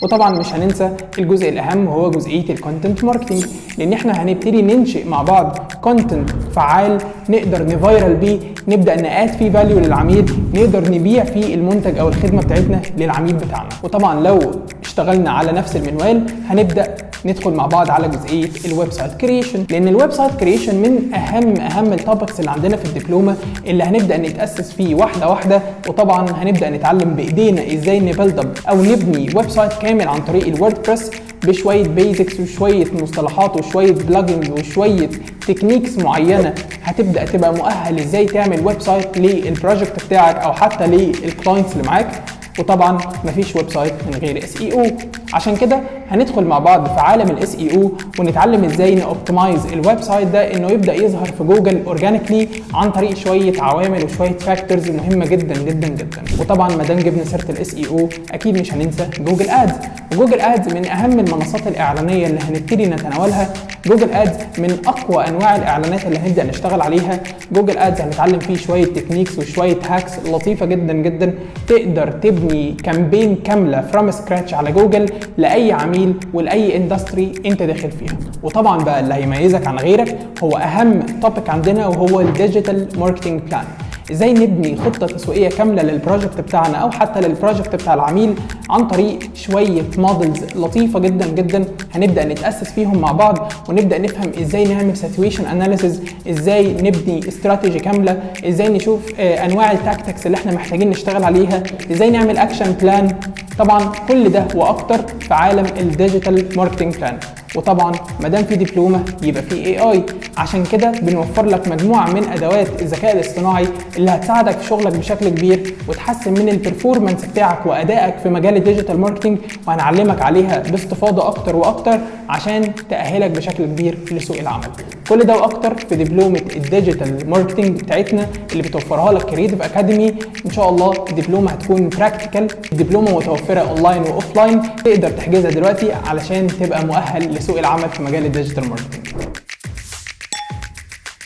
وطبعا مش هننسى الجزء الاهم وهو جزئية ال content marketing، لان احنا هنبتدي ننشئ مع بعض content فعال نقدر ن viral بيه، نبدا ن add فيه value للعميل، نقدر نبيع فيه المنتج او الخدمة بتاعتنا للعميل بتاعنا. وطبعا لو اشتغلنا على نفس المنوال هنبدا ندخل مع بعض على جزئية ال website creation، لان ال website creation من اهم اهم ال topics اللي عندنا في الدبلومه، اللي هنبدا نتاسس فيه واحدة واحده. وطبعا هنبدا نتعلم بايدينا ازاي ن build up او نبني website كامل عن طريق ال WordPress بشوية basics وشوية مصطلحات وشوية plugins وشوية techniques معينه، هتبدا تبقى مؤهل ازاي تعمل website لل project بتاعك او حتى لل clients اللي معاك. وطبعا مفيش website من غير SEO، عشان كده هندخل مع بعض في عالم ال SEO ونتعلم ازاي ن optimize ال website ده انه يبدا يظهر في جوجل organically عن طريق شوية عوامل وشوية factors مهمة جدا جدا جدا. وطبعا ما دام جبنا سيره ال SEO اكيد مش هننسى Google Ads، و Google Ads من اهم المنصات الاعلانية اللي هنبتدي نتناولها. Google Ads من اقوى انواع الاعلانات اللي هنبدا نشتغل عليها. Google Ads هنتعلم فيه شوية techniques وشوية hacks لطيفة جدا جدا، تقدر تبني campaign كاملة from scratch على جوجل لاي عميل ولاي industry انت داخل فيها. وطبعا بقى اللي هيميزك عن غيرك هو اهم topic عندنا وهو ال digital marketing plan، ازاي نبني خطه تسويقية كاملة لل project بتاعنا او حتى لل project بتاع العميل عن طريق شوية models لطيفة جدا جدا هنبدا نتاسس فيهم مع بعض، ونبدا نفهم ازاي نعمل situation analysis، ازاي نبني استراتيجي كامله، ازاي نشوف انواع ال tactics اللي احنا محتاجين نشتغل عليها، ازاي نعمل action plan. طبعا كل ده واكتر في عالم ال digital marketing plan. وطبعا ما دام في دبلومه يبقى في AI، عشان كده بنوفر لك مجموعة من ادوات الذكاء الاصطناعي اللي هتساعدك في شغلك بشكل كبير وتحسن من ال performance بتاعك وادائك في مجال ال digital marketing، وهنعلمك عليها باستفاضة اكتر واكتر عشان تاهلك بشكل كبير لسوق العمل. كل ده واكتر في دبلومه ال digital marketing بتاعتنا اللي بتوفرها لك Creative Academy. ان شاء الله الدبلومه هتكون practical. الدبلومه متوفرة online و offline، تقدر تحجزها دلوقتي علشان تبقى مؤهل لسوق العمل في مجال ال digital marketing.